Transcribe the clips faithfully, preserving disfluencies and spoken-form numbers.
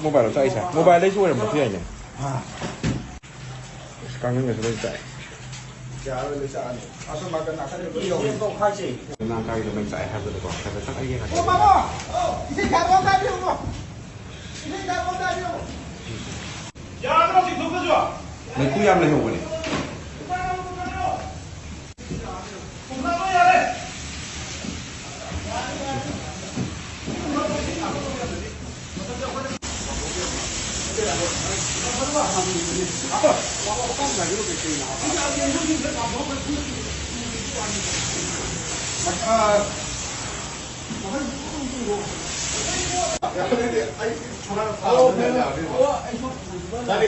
Mobile ꯂꯣ ꯆꯥꯛꯏꯁꯦ? ꯃꯣꯕꯥꯏꯜꯗꯩꯁꯨ ꯑꯣꯏꯔꯝꯕꯁꯨ ꯌꯥꯏꯅꯦ꯫ ꯑꯥ꯫ ꯑꯁ, ꯀꯥꯡꯒꯟꯒꯁꯨ ꯂꯣꯏ ꯆꯥꯛꯑꯦ꯫ ꯌꯥꯔꯣꯏ, ꯂꯣꯏ ꯆꯥꯛꯑꯅꯤ꯫ ꯑꯁꯣꯝ ꯅꯥꯀꯟ, ꯅꯥꯀꯟꯗ ꯂꯣꯏ ꯌꯧꯔꯦ꯫ ꯅꯥꯡꯀꯥꯏꯗ ꯃꯩ ꯆꯥꯛꯑꯦ ꯍꯥꯏꯕꯗꯨꯀꯣ, ꯍꯥꯏꯐꯦꯠꯇꯪ ꯑꯩ ꯌꯦꯡꯉꯛꯀꯦ꯫ ꯑꯣ, ꯃꯥꯃꯣ! ꯑꯣ, ꯏꯁꯤꯡ ꯊꯥꯔꯛꯑꯣ, ꯑꯝꯇ ꯍꯥꯏꯕꯤꯌꯨꯀꯣ꯫ ꯏꯁꯤꯡ ꯊꯥꯔꯛꯑꯣ, ꯑꯝꯇ ꯍꯥꯏꯕꯤꯌꯨꯀꯣ꯫ ꯌꯥꯔꯕꯣ, ꯆꯤꯡꯊꯣꯛꯄꯁꯨ? ꯃꯩꯈꯨ ꯌꯥꯝ ꯂꯩꯍꯧꯕꯅꯦ꯫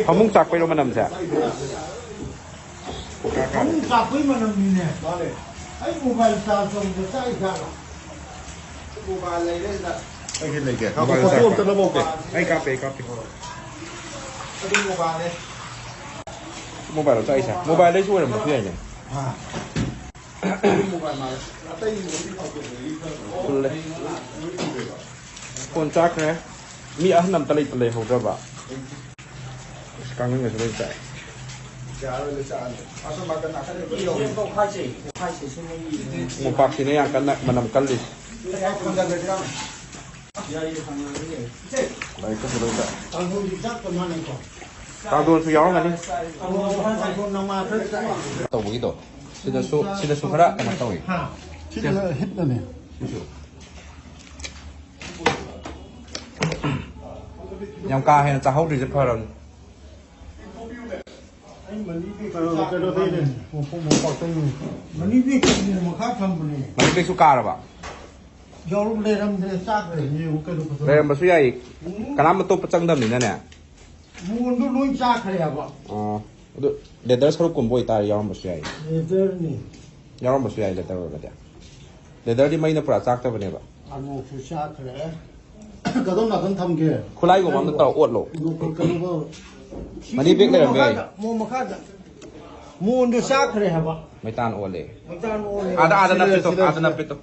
ꯐꯃꯨꯡ ꯆꯥꯛꯄꯩꯔꯣ ꯃꯅꯝꯁꯦ? ꯐꯃꯨꯡ ꯆꯥꯛꯄꯩ ꯃꯅꯝꯅꯤꯅꯦ꯫ ꯃꯥꯅꯦ꯫ ꯑꯩ ꯃꯣꯕꯥꯏꯜ ꯆꯥꯔꯖ ꯇꯧꯕꯗ ꯆꯥꯛꯏ ꯖꯥꯠꯂꯣ? ꯃꯣꯕꯥꯏꯜ ꯂꯩꯔꯦ ꯁꯤꯗ꯫ ꯑꯩꯒꯤ ꯂꯩꯒꯦ꯫ ꯉꯥꯏꯈꯣ, ꯃꯣꯕꯥꯏꯜ ꯐꯣꯇꯣ ꯆꯥꯛꯄ꯫ ꯑꯝꯇ ꯂꯧꯍꯧꯒꯦ꯫ ꯑꯩ ꯀꯥꯞꯄꯦ, ꯑꯩ ꯀꯥꯞꯄꯦ꯫ ꯑꯗꯨ ꯃꯣꯕꯥꯏꯜꯅꯦ꯫ ꯃꯣꯕꯥꯏꯜ ꯂꯣ ꯆꯥꯛꯏꯁꯦ? ꯃꯣꯕꯥꯏꯜꯗꯩꯁꯨ ꯑꯣꯏꯔꯝꯕꯁꯨ ꯌꯥꯏꯅꯦ꯫ ꯑꯥ꯫ ꯑꯗꯨ ꯃꯣꯕꯥꯏꯜ ꯃꯥꯜꯂꯦ꯫ ꯑꯇꯩ ꯃꯣꯕꯥꯏꯜꯗꯤ ꯐꯪꯗꯦ꯫ ꯐꯨꯜꯂꯦ꯫ ꯐꯣꯟ ꯆꯥꯛꯈ꯭ꯔꯦ꯫ ꯃꯤ ꯑꯍꯟ ꯑꯝꯇ ꯂꯩꯇ ꯂꯩꯍꯧꯗ꯭ꯔꯕ꯫ ꯑꯁ, ꯀꯥꯡꯒꯟꯒꯁꯨ ꯂꯣꯏ ꯆꯥꯛꯑꯦ꯫ ꯌꯥꯔꯣꯏ, ꯂꯣꯏ ꯆꯥꯛꯑꯅꯤ꯫ ꯑꯁꯣꯝ ꯅꯥꯀꯟ, ꯅꯥꯀꯟꯗ ꯂꯣꯏ ꯌꯧꯔꯦ꯫ ꯃꯣꯝꯄꯥꯛꯁꯤꯅ ꯌꯥꯝ ꯀꯟꯅ ꯃꯅꯝ ꯀꯜꯂꯤ꯫ ꯌꯥꯏꯌꯦ, ꯐꯪꯗꯕꯗꯤ ꯌꯥꯝ꯫ ꯂꯥꯏꯔꯤꯛꯀꯁꯨ ꯂꯣꯏ ꯆꯥꯛꯑꯦ꯫ ꯀꯥꯡꯍꯧꯗꯤ ꯆꯥꯛꯇ ꯃꯥꯟꯅꯩꯀꯣ꯫ ꯀꯥꯡꯍꯧꯁꯨ ꯌꯥꯎꯔꯝꯒꯅꯤ꯫ ꯀꯥꯡꯍꯧ ꯅꯃꯥ ꯈꯔ ꯆꯥꯛꯑꯦ꯫ ꯇꯧꯕꯒꯤꯗꯣ꯫ ꯁꯤꯗꯁꯨ, ꯁꯤꯗꯁꯨ ꯈꯔ ꯀꯩꯅꯣ ꯇꯧꯏ꯫ ꯍꯥ꯫ ꯁꯤꯗ ꯍꯤꯠꯅꯅꯦ꯫ ꯁꯤꯁꯨ꯫ ꯌꯥꯝ ꯀꯥ ꯍꯦꯟꯅ ꯆꯥꯍꯧꯗ꯭ꯔꯤꯁꯦ ꯐꯔꯕꯅꯤ꯫ ꯑꯩ ꯃꯅꯤ ꯕꯦꯒ ꯀꯩꯅꯣ, ꯀꯩꯅꯣꯗꯩꯅꯦ, ꯃꯣꯝꯄꯥꯛ, ꯃꯣꯝꯄꯥꯛꯇꯩꯅꯦ꯫ ꯃꯅꯤ ꯕꯦꯒ ꯃꯈꯥ ꯊꯝꯕꯅꯦ꯫ ꯃꯅꯤ ꯕꯦꯒꯁꯨ ꯀꯥꯔꯕ? ꯌꯥꯎꯔꯝ-, ꯂꯩꯔꯝꯗ꯭ꯔꯦ, ꯆꯥꯈ꯭ꯔꯦ, ꯌꯦꯡꯉꯨ ꯀꯩꯅꯣ ꯐꯖꯅ꯫ ꯂꯩꯔꯝꯕꯁꯨ ꯌꯥꯏ꯫ ꯎꯝ꯫ ꯀꯅꯥꯝ ꯑꯇꯣꯞꯄ ꯆꯪꯗꯕꯅꯤꯅꯅꯦ꯫ ꯃꯣꯟꯗꯣ ꯂꯣꯏ ꯆꯥꯈ꯭ꯔꯦ ꯍꯥꯏꯕ꯫ ꯑꯣ, ꯑꯗꯨ ꯂꯦꯗꯔ ꯁꯔꯨꯛꯀꯨꯝꯕ ꯑꯣꯏꯇꯥꯔꯗꯤ ꯌꯥꯎꯔꯝꯕꯁꯨ ꯌꯥꯏ꯫ ꯂꯦꯗꯔꯅꯤ꯫ ꯌꯥꯎꯔꯝꯕꯁꯨ ꯌꯥꯏ, ꯂꯦꯗꯔ ꯑꯣꯏꯔꯒꯗꯤ꯫ ꯂꯦꯗꯔꯗꯤ ꯃꯩꯅ ꯄꯨꯔꯥ ꯆꯥꯛꯇꯕꯅꯦꯕ꯫ ꯑꯅꯣꯛꯁꯨ ꯆꯥꯈ꯭ꯔꯦ꯫ ꯀꯗꯣꯝ ꯅꯥꯀꯟ ꯊꯝꯒꯦ? ꯈꯨꯠꯂꯥꯏꯒꯨꯝꯕ ꯑꯝꯇ ꯇꯧꯔ ꯑꯣꯠꯂꯣ꯫ ꯀꯩꯅꯣ, ꯀꯩꯅꯣ, ꯃꯅꯤ ꯕꯦꯒ ꯂꯩꯔꯝꯕ ꯌꯥꯏ꯫ ꯃꯣꯟ ꯃꯈꯥꯗ, ꯃꯣꯟ ꯃꯈꯥꯗ꯫ ꯃꯣꯟꯗꯣ ꯆꯥꯈ꯭ꯔꯦ ꯍꯥꯏꯕ꯫ ꯃꯩꯇꯥꯟ ꯑꯣꯜꯂꯦ꯫ ꯃꯩꯇꯥꯟ ꯑꯣꯜꯂꯦ꯫ ꯑꯥꯗ, ꯑꯥꯗ ꯁꯤꯗ, ꯅꯞꯄꯤꯗꯣ, ꯁꯤꯗ, ꯑꯥꯗ ꯁꯤꯗ꯫ ꯅꯞꯄꯤꯗꯣ꯫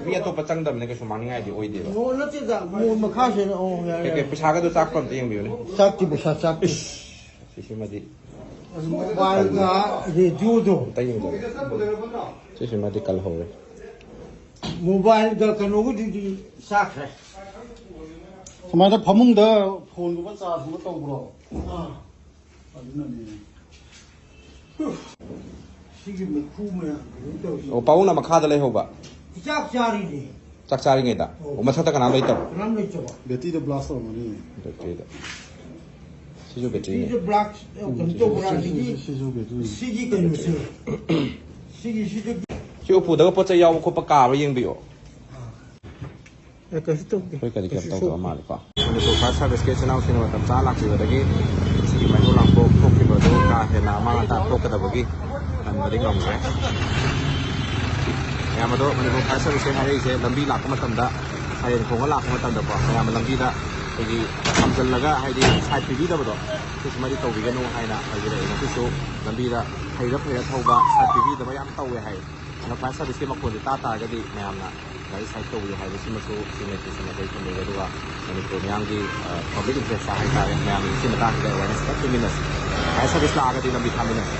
ꯃꯤ ꯑꯇꯣꯞꯄ ꯆꯪꯗꯕꯅꯤꯅ ꯀꯩꯁꯨ ꯃꯥꯡꯅꯤꯡꯉꯥꯏꯗꯤ ꯑꯣꯏꯗꯦꯕ꯫ ꯑꯣ ꯅꯠꯇꯦꯗ ꯃꯣꯟ ꯃꯈꯥꯁꯤꯅ ꯑꯣ ꯌꯥꯔꯦ꯫ ꯀꯩꯀꯩ ꯄꯩꯁꯥꯒꯗꯣ ꯆꯥꯛꯄ ꯑꯝꯇ ꯌꯦꯡꯕꯤꯌꯨꯅꯦ꯫ ꯆꯥꯛꯇꯤ ꯄꯩꯁꯥ ꯆꯥꯛꯇꯦ꯫ ꯁꯤꯁꯤꯃꯗꯤ ꯃꯣꯕꯥꯏꯜꯒ ꯔꯦꯗꯤꯑꯣꯗꯣ꯫ ꯑꯝꯇ ꯌꯦꯡꯖꯒꯦ꯫ ꯁꯤꯁꯤꯃꯗꯤ ꯀꯜꯍꯧꯔꯦ꯫ ꯃꯣꯕꯥꯏꯜꯒ ꯀꯩꯅꯣꯒꯗꯨꯗꯤ ꯆꯥꯛꯈ꯭ꯔꯦ꯫ ꯁꯨꯃꯥꯏꯅ ꯐꯃꯨꯡꯗ ꯐꯣꯟꯒꯨꯝꯕ ꯆꯥꯔꯖꯒꯨꯝꯕ ꯇꯧꯕ꯭ꯔꯣ? ꯑꯥ꯫ ꯑꯗꯨꯅꯅꯦ꯫ ꯁꯤꯒꯤ ꯃꯩꯈꯨ ꯃꯌꯥꯝ ꯀꯩꯅꯣ ꯇꯧꯔꯤ꯫ ꯑꯣ, ꯄꯥꯕꯨꯡꯅ ꯃꯈꯥꯗ ꯂꯩꯍꯧꯕ꯫ ꯆꯥꯛ ꯆꯥꯔꯤꯅꯦ꯫ ꯆꯥꯛ ꯆꯥꯔꯤꯉꯩꯗ꯫ ꯑꯣ, ꯃꯊꯛꯇ ꯀꯅꯥꯝ ꯂꯩꯇꯕ꯫ ꯀꯅꯥꯝ ꯂꯩꯇꯕ꯫ ꯕꯦꯇ꯭ꯔꯤꯗ ꯕ꯭ꯂꯥꯁ ꯇꯧꯔꯝꯒꯅꯤ꯫ ꯁꯤꯁꯨ ꯕ꯭ꯂꯥꯛ ꯀꯩꯅꯣ ꯇꯧꯕ꯭ꯔꯥ ꯁꯤꯒꯤ ꯁꯤꯁꯨ ꯕꯦꯇ꯭ꯔꯤ꯫ ꯁꯤꯒꯤ ꯀꯩꯅꯣꯁꯦ꯫ ꯁꯤꯒꯤ ꯁꯤꯗ꯫ ꯁꯤ ꯎꯄꯨꯗꯒ ꯄꯣꯠ ꯆꯩ ꯌꯥꯎꯕ ꯈꯣꯠꯄ ꯀꯥꯕ ꯌꯦꯡꯕꯤꯌꯣ꯫ ꯑꯦ, ꯀꯩꯁꯨ ꯇꯧꯗꯦ꯫ ꯑꯩꯈꯣꯏ ꯀꯔꯤ ꯀꯔꯤ ꯇꯧꯗꯕ ꯃꯥꯜꯂꯦꯀꯣ꯫ ꯃꯅꯤꯄꯨꯔ ꯐꯥꯌꯔ ꯁꯥꯔꯚꯤꯁꯀꯤ ꯏꯆꯤꯟ ꯏꯅꯥꯎꯁꯤꯡꯅ ꯃꯇꯝ ꯆꯥꯅ ꯂꯥꯛꯄꯤꯕꯗꯒꯤ ꯁꯤꯒꯤ ꯃꯩꯅꯨ ꯂꯥꯡꯄꯣꯛ ꯊꯣꯛꯈꯤꯕ ꯑꯗꯨ ꯀꯥ ꯍꯦꯟꯅ ꯑꯃꯥꯡ ꯑꯇꯥ ꯊꯣꯛꯀꯗꯕꯒꯤ ꯀꯟꯕꯗꯤ ꯉꯝꯈ꯭ꯔꯦ꯫ ꯃꯌꯥꯝ ꯑꯗꯣ ꯃꯅꯤꯄꯨꯔ ꯐꯥꯌꯔ ꯁꯥꯔꯚꯤꯁꯁꯦ ꯍꯥꯏꯔꯛꯏꯁꯦ ꯂꯝꯕꯤ ꯂꯥꯛꯄ ꯃꯇꯝꯗ ꯁꯥꯏꯔꯦꯟ ꯈꯣꯡꯕ ꯂꯥꯛꯄ ꯃꯇꯝꯗꯀꯣ ꯃꯌꯥꯝꯅ ꯂꯝꯕꯤꯗ ꯑꯩꯈꯣꯏꯒꯤ ꯈꯥꯝꯖꯜꯂꯒ ꯍꯥꯏꯗꯤ ꯁꯥꯏꯠ ꯄꯤꯕꯤꯗꯕꯗꯣ ꯁꯤꯁꯤꯃꯗꯤ ꯇꯧꯕꯤꯒꯅꯨ ꯍꯥꯏꯅ ꯍꯥꯏꯖꯔꯛꯑꯦ꯫ ꯉꯁꯤꯁꯨ ꯂꯝꯕꯤꯗ ꯐꯩꯔ ꯐꯩꯔ ꯊꯧꯕ ꯁꯥꯏꯠ ꯄꯤꯕꯤꯗꯕ ꯌꯥꯝ ꯇꯧꯋꯦ ꯍꯥꯏ꯫ ꯑꯗꯣ ꯐꯥꯌꯔ ꯁꯥꯔꯚꯤꯁꯀꯤ ꯃꯈꯣꯟꯁꯦ ꯇꯥ ꯇꯥꯔꯒꯗꯤ ꯃꯌꯥꯝꯅ ꯒꯥꯔꯤ ꯁꯥꯏꯠ ꯇꯧꯕꯤꯌꯨ ꯍꯥꯏꯕꯁꯤꯃꯁꯨ ꯁꯤ ꯃꯦꯁꯦꯖ ꯑꯃ ꯑꯩꯈꯣꯏ ꯊꯝꯖꯒꯦ꯫ ꯑꯗꯨꯒ ꯃꯅꯤꯄꯨꯔ ꯃꯤꯌꯥꯝꯒꯤ ꯄꯕ꯭ꯂꯤꯛ ꯏꯟꯇꯔꯦꯁꯇ ꯍꯥꯏꯇꯥꯔꯦ ꯃꯌꯥꯝꯒꯤ ꯁꯤ ꯃꯇꯥꯡꯁꯤꯗ ꯑꯦꯋꯦꯔꯅꯦꯁ ꯈꯔ ꯄꯤꯃꯤꯟꯅꯁꯤ꯫ ꯐꯥꯌꯔ ꯁꯥꯔꯚꯤꯁ ꯂꯥꯛꯑꯒꯗꯤ ꯂꯝꯕꯤ ꯊꯥꯃꯤꯟꯅꯁꯤ꯫